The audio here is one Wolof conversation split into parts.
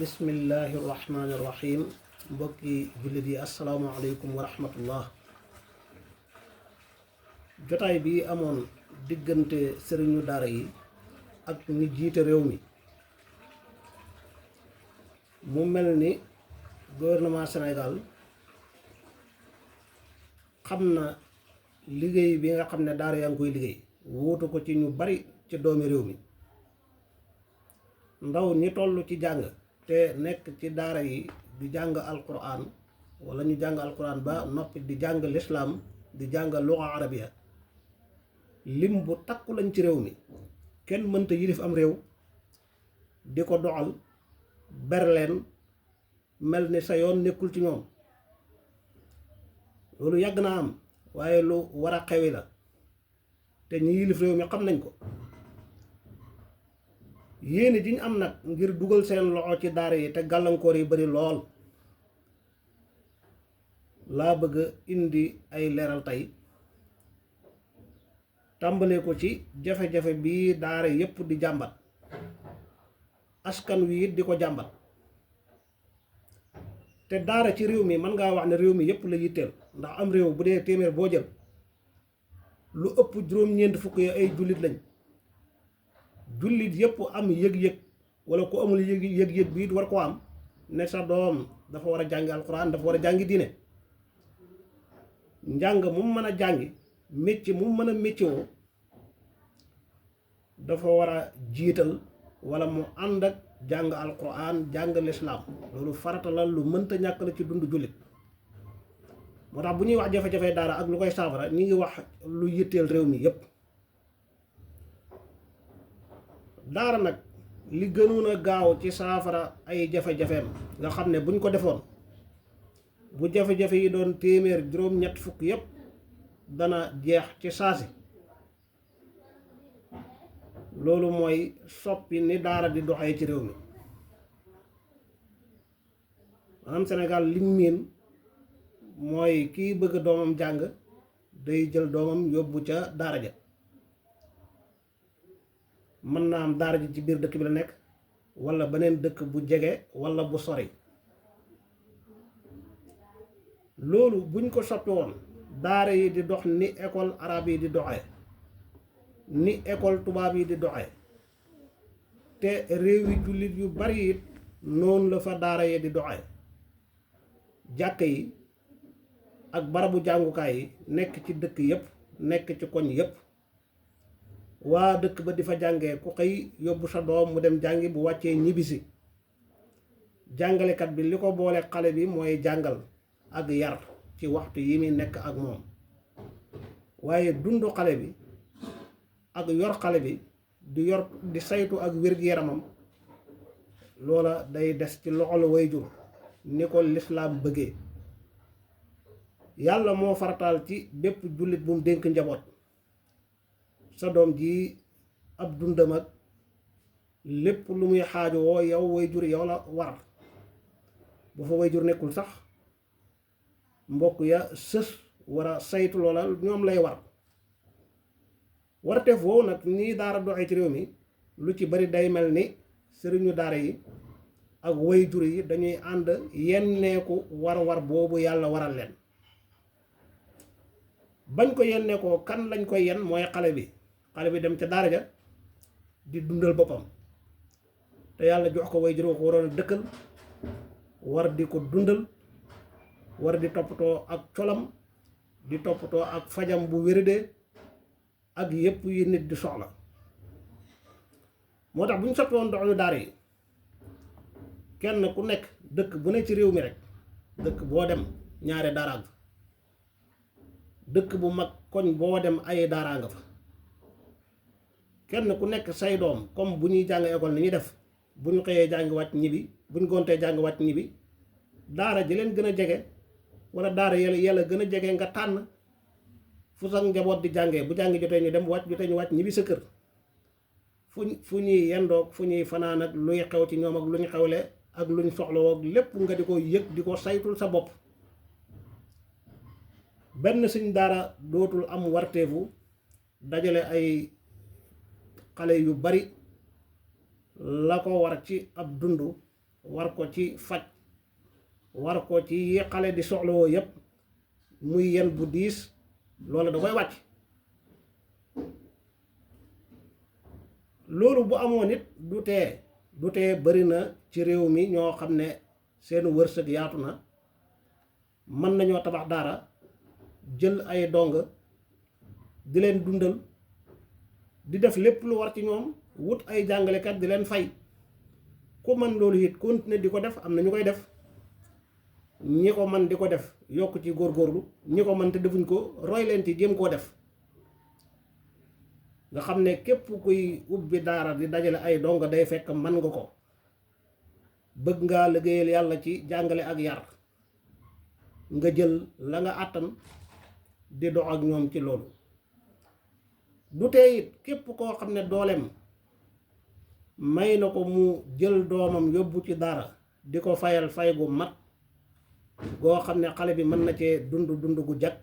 bismillahi rahmaani rahim mbokki jullit yi asalaamaaleykum wa rahmatullah. jotaay bi amoon diggante sëriñu daara yi ak ñi jiite réew mi mu mel ni gouvernement Sénégal xam na liggéey bi nga xam ne daara yaa ngi koy liggéey wuutu ko ci ñu bari ci doomi réew mi. ndaw ñi toll ci jàng te nekk ci daara yi di jàng alquran wala ñu jàng alquran ba noppi di jàng lislaam di jàng luga arabiya lim bu takku lañ ci réew mi. kenn mënta yilif am réew di ko doxal berleen mel ni sa yoon nekkul ci ñoom. loolu yàgg naa am waaye lu war a xewi la te ñi yilif réew mi xam nañ ko. yéene ji ñu am nag ngir dugal seen loxo ci daara yi te gàllankoor yi bari lool laa bëgg indi ay leeral tey tàmbalee ko ci jafe-jafe bii daara yépp di jàmbat askan wi it di ko jàmbat. te daara ci réew mi mën ngaa wax ne réew mi yépp la yitteel ndax am réew bu dee téeméer boo jël lu ëpp juróom-ñeent fukk yi ay jullit lañ. jullit yépp am yëg-yëg wala ku amul yëg-yëg bi it war koo am ne sa doom dafa war a jàngi alxuraan dafa war a jàngi diine. njàng mu mën a jàngi métier mu mën a métier woo dafa war a jiital wala mu ànd ak jàng alxuraan jàng lislaam. loolu farata la lu mënta ñàkk la ci dund jullit. moo tax bu ñuy wax jafe-jafe daara ak lu koy saafara ñi ngi wax lu yitteel réew mi yépp. daara nag li gënoon a gaaw ci saafara ay jafe-jafeem nga xam ne buñ ko defoon bu jafe-jafe yi doon téeméer juróom-ñett fukk yépp dana jeex ci saasi. loolu mooy soppi ni daara di doxee ci réew mi. maanaam Sénégal liñ miin mooy kiy bëgg doomam jàng day jël doomam yóbbu ca daara ja. mën naa am daara ji ci biir dëkk bi la nekk wala beneen dëkk bu jege wala bu sori. loolu buñ ko soppi woon daara yi di dox ni école arabe yi di doxee ni école tubaab yi di doxee te réewi jullit yu bari it noonu la fa daara yi di doxee. jàkk yi ak barabu jàngukaay yi nekk ci dëkk yépp nekk ci koñ yépp. waa dëkk ba di fa jàngee ku xëy yóbbu sa doom mu dem jàngi bu wàccee ñibbisi. jàngalekat bi li ko boole xale bi mooy jàngal ak yar ci waxtu yi muy nekk ak moom. waaye dundu xale bi ak yor xale bi di saytu ak wér-gu-yaramam loola day des ci loxol waajur ni ko lislaam bëggee. yàlla moo farataal ci bépp jullit bu mu dénk njaboot sa doom ji ab dundam ak lépp lu muy xaajowoo yow waajur yow la war. bu fa waajur nekkul sax mbokk ya sës war a saytu loola ñoom lay war. warteef woowu nag nii daara doxee ci réew mi lu ci bari day mel ni sëriñu daara yi ak waajur yi dañuy ànd yenneeku war-war boobu yàlla waral leen. bañ ko yenneekoo kan lañ koy yen mooy xale bi dem ca daara ja di dundal boppam te yàlla jox ko waajur ko waroon a dëkkal war di ko dundal war di toppatoo ak colam di toppatoo ak fajam bu wéradee ak yépp yi nit di soxla. moo tax bu ñu soppi woon doxinu daara yi kenn ku nekk dëkk bu ne ci réew mi rek dëkk boo dem ñaare daara nga fa. dëkk bu mag koñ boo dem ay daaraa nga fa. kenn ku nekk say doom comme bu ñuy jàng école ni ñuy def bu ñu xëyee jàngi wàcc ñibbi bu ñu gontee jàngi wàcc ñibbi. daara ji leen gën a jege wala daara yàlla gën a jege nga tànn fu sax njaboot di jàngee bu jàngi jotee ñu dem wàcc jotee ñu wàcc ñibbi sa kër. fu ñuy yendoog fu ñuy fanaan ak luy xew ci ñoom ak lu ñu xewle ak lu ñu soxla woog lépp nga di ko yëg di ko saytul sa bopp. benn suñ daara dootul am warteefu dajale ay xale yu bari la ko war ci ab dund war ko ci faj war ko ci yi xale di soxlawoo yépp muy yen bu diis loola da koy wàcc. loolu bu amoon nit du tee bari na ci réew mi ñoo xam ne seen wërsëg yaatu na mën nañoo tabax daara jël ay dong di leen dundal di def lépp lu war ci ñoom wut ay jàngalekat di leen fay ku man loolu it continuer di ko def am na ñu koy def ñi ko man di ko def yokk ci góorgóorlu ñi ko man te defuñ ko roy leen ci jéem koo def nga xam ne képp kuy ubbi daara di dajale ay dongo day fekk man nga ko bëgg ngaa liggéeyal yàlla ci jàngale ak yar nga jël la nga àttan di dox ak ñoom ci loolu. du tee it képp koo xam ne dooleem may na ko mu jël doomam yóbbu ci daara di ko fayal fay gu mat goo xam ne xale bi mën na cee dund gu jag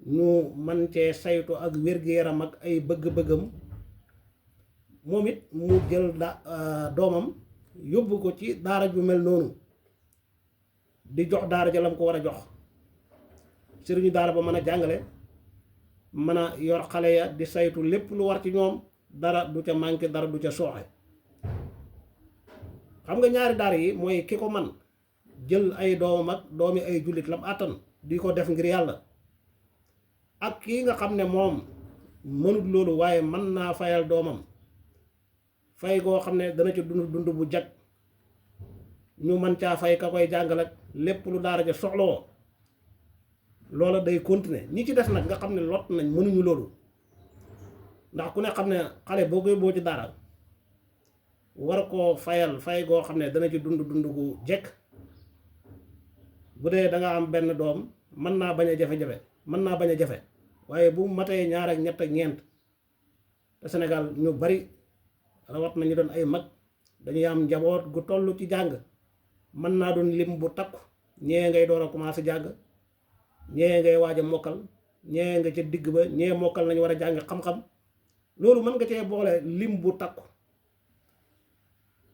ñu mën cee saytu ak wér-gu-yaram ak ay bëgg-bëggam moom it mu jël doomam yóbbu ko ci daara ju mel noonu di jox daara ja lam ko war a jox sëriñu daara ba mën a jàngale mën a yor xale ya di saytu lépp lu war ci ñoom dara du ca manqué dara du ca sooxe. xam nga ñaari daara yi mooy ki ko man jël ay doomam ak doomi ay jullit lam àttan di ko def ngir yàlla ak kii nga xam ne moom mënut loolu waaye mën naa fayal doomam fay goo xam ne dana ci dund bu jag ñu mën caa fay ka koy jàngal ak lépp lu daara ja soxlawoo loola day continuer ñi ci des nag nga xam ne lot nañ mënuñu loolu ndax ku ne xam ne xale boo koy boo ci daara war koo fayal fay goo xam ne dana ci dund gu jekk bu dee da nga am benn doom mën naa bañ a jafe waaye bu matee ñaar ak ñett ak ñeent te Sénégal ñu bari rawat na ñu doon ay mag dañuy am njaboot gu toll ci jàng mën naa doon lim bu takku ñee ngay door a commencé jàng ñee ngay waaj a mokkal ñee nga ca digg ba ñee mokkal nañu war a jàng xam-xam loolu mën nga cee boole lim bu takku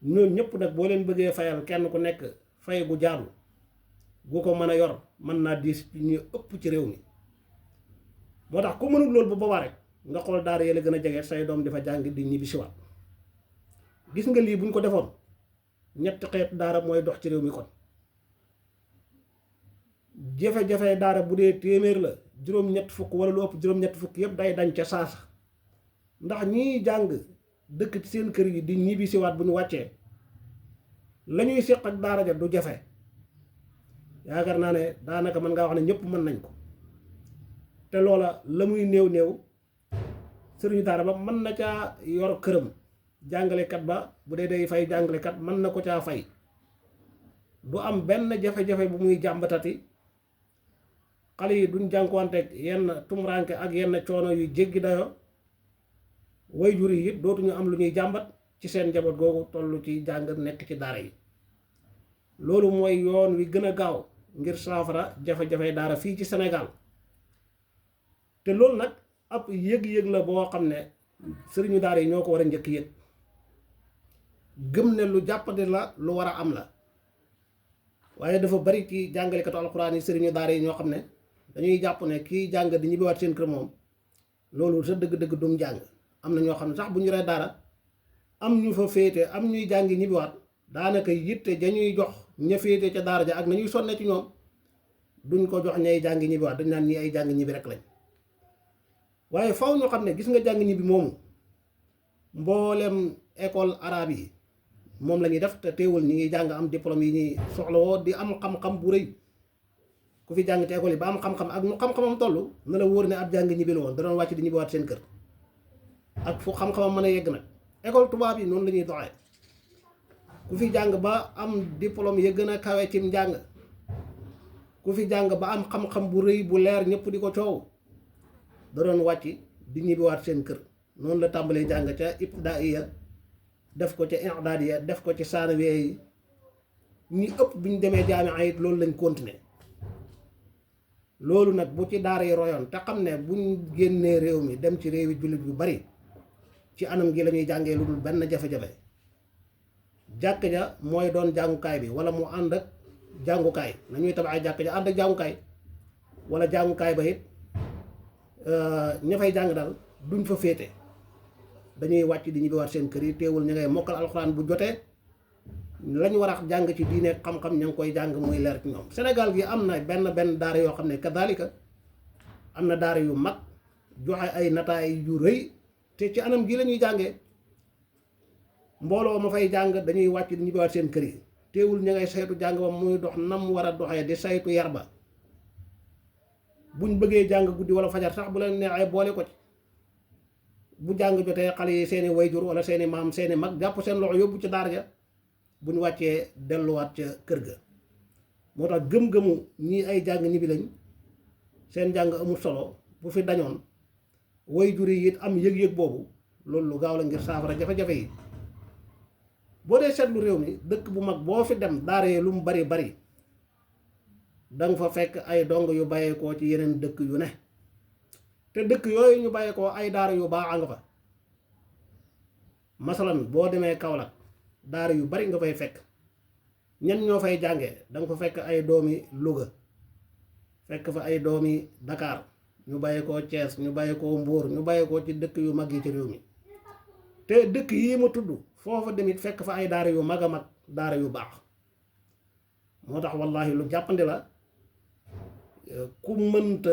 ñooñu ñëpp nag boo leen bëggee fayal kenn ku nekk fay gu jaadu gu ko mën a yor mën naa diis ci ñu ëpp ci réew mi moo tax ku mënul loolu bu boobaa rek nga xool daara yële gën a jege say doom di fa jàng di ñibbisiwaat gis nga lii buñ ko defoon ñetti xeetu daara mooy dox ci réew mi kon jafe-jafe daara bu dee téeméer la juróom-ñett fukk wala lu ëpp juróom-ñett fukk yëpp day dañ ca saasa ndax ñiy jàng dëkk ci seen kër yi di ñibbisiwaat bu ñu wàccee la ñuy séq ak daara ja du jafe yaakaar naa ne daanaka mën ngaa wax ne ñëpp mën nañ ko te loola la muy néew sëriñu daara ba mën na caa yor këram jàngalekat ba bu dee day fay jàngalekat mën na ko caa fay du am benn jafe-jafe bu muy jàmbatati xale yi duñ jànkuwanteeg yenn tumuraanke ak yenn coono yu jéggi dayo waajur yi it dootuñu am lu ñuy jàmbat ci seen njaboot googu toll ci jàng nekk ci daara yi loolu mooy yoon wi gën a gaaw ngir saafara jafe-jafe daara fii ci Sénégal te loolu nag ab yëg-yëg la boo xam ne sëriñu daara yi ñoo ko war a njëkk yëg gëm ne lu jàppandi la lu war a am la waaye dafa bari ci jàngalekatu alxuraan yi sëriñu daara yi ñoo xam ne dañuy jàpp ne kii jàng di ñibbiwaat seen kër moom loolu sa dëgg-dëgg dum jàng am na ñoo xam ne sax bu ñu ree daara am ñu fa féete am ñuy jàngi ñibbiwaat daanaka yitte dañuy jox ña féete ca daara ja ak nañuy sonne ci ñoom duñ ko jox ñay jàngi ñibbiwaat dañ naan ñi ay jàng ñibbi rek lañ waaye faw ñoo xam ne gis nga jàng ñibbi moomu mboolem école arabe yi moom la ñuy def te teewul ñi ngi jàng am diplôme yi ñuy soxlawoo di am xam-xam bu rëy ku fi jàng ci école yi ba am xam-xam ak nu xam-xamam toll na la wóor ne ab jàng ñibbi la woon da doon wàcc di ñibbiwaat seen kër ak fu xam-xamam mën a yegg nag école tubaab yi noonu la ñuy doxee ku fi jàng ba am diplôme ya gën a kawe cim njàng ku fi jàng ba am xam-xam bu rëy bu leer ñëpp di ko coow da doon wàcc di ñibbiwaat seen kër noonu la tàmbalee jàng ca ibtidaaiya def ko ca i'daadiya def ko ci saanawiya yi ñi ëpp bi ñu demee jaami'a it loolu lañ continuer loolu nag bu ci daara yi royoon te xam ne buñ génnee réew mi dem ci réewi jullit yu bari ci anam gi la ñuy jàngee lu dul benn jafe-jafe jàkk ja mooy doon jàngukaay bi wala mu ànd ak jàngukaay nañuy tabax ay jàkk ja ànd ak jàngukaay wala jàngukaay ba it ña fay jàng daal duñ fa féete dañuy wàcc di ñibbiwaat seen kër yi teewul ña ngay mokkal alxuraan bu jotee lañu war a jàng ci diine xam-xam ña ngi koy jàng muy leer ci ñoom. Sénégal gi am na benn daara yoo xam ne kadaalika am na daara yu mag joxe ay nataay yu rëy te ci anam gi la ñuy jàngee mbooloo ma fay jàng dañuy wàcc di ñibbiwaat seen kër yi teewul ña ngay saytu jàng ba muy dox nam war a doxee di saytu yar ba buñ bëggee jàng guddi wala fajar sax bu leen neexee boole ko ci bu jàng jotee xale yi seeni wayjur wala seeni maam seeni mag jàpp seen loxo yóbbu ci daara ja bu ñu wàccee delluwaat ca kër ga. moo tax gëm-gëmu ñii ay jàng ñibbi lañ seen jàng amul solo bu fi dañoon wayjur yi it am yëg-yëg boobu loolu lu gaaw la ngir saafara jafe-jafe yi. boo dee seetlu réew mi dëkk bu mag boo fi dem daara yi lu mu bari danga fa fekk ay dong yu bàyyeekoo ci yeneen dëkk yu ne te dëkk yooyu ñu bàyyeekoo ay daara yu baax a nga fa. masalan boo demee Kaolack daara yu bari nga fay fekk ñan ñoo fay jànge danga fa fekk ay doomi Louga fekk fa ay doomi Dakar ñu bàyyeekoo Thiès ñu bàyyeekoo Mbour ñu bàyyeekoo ci dëkk yu mag yi ci réew mi te dëkk yii ma tudd foofa demit fekk fa ay daara yu mag a mag daara yu baax. moo tax wallahi lu jàppandi la ku mënta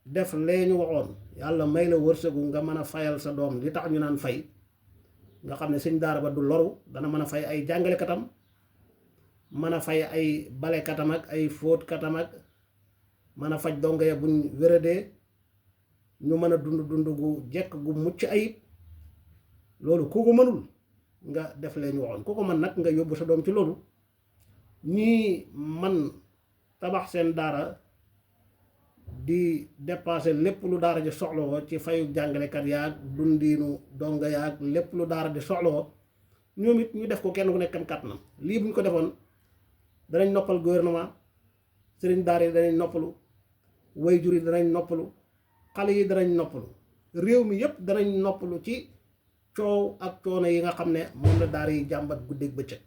def lee ñu waxoon yàlla may la wërsëgu nga mën a fayal sa doom li tax ñu naan fay nga xam ne sëñ daara ba du loru dana mën a fay ay jàngalekatam mën a fay ay balekatam ak ay fóotkatam ak mën a faj dongo ya buñ wéradee ñu mën a dund gu jekk gu mucc ayib loolu ku ko mënul nga def lee ñu waxoon ku ko mën nag nga yóbbu sa doom ci loolu. ñii man tabax seen daara di dépasser lépp lu daara di soxlawoo ci fayu jàngalekat yaag dundiinu donga yaag lépp lu daara di soxlawoo ñoom it ñu def ko kenn ku nekk kam kàttanam lii bu ñu ko defoon danañ noppal gouvernement sëriñ daara yi danañ noppalu wayjur yi danañ noppalu xale yi danañ noppalu réew mi yépp danañ noppalu ci coow ak coono yi nga xam ne moom la daara yi jàmbat guddeeg bëccëg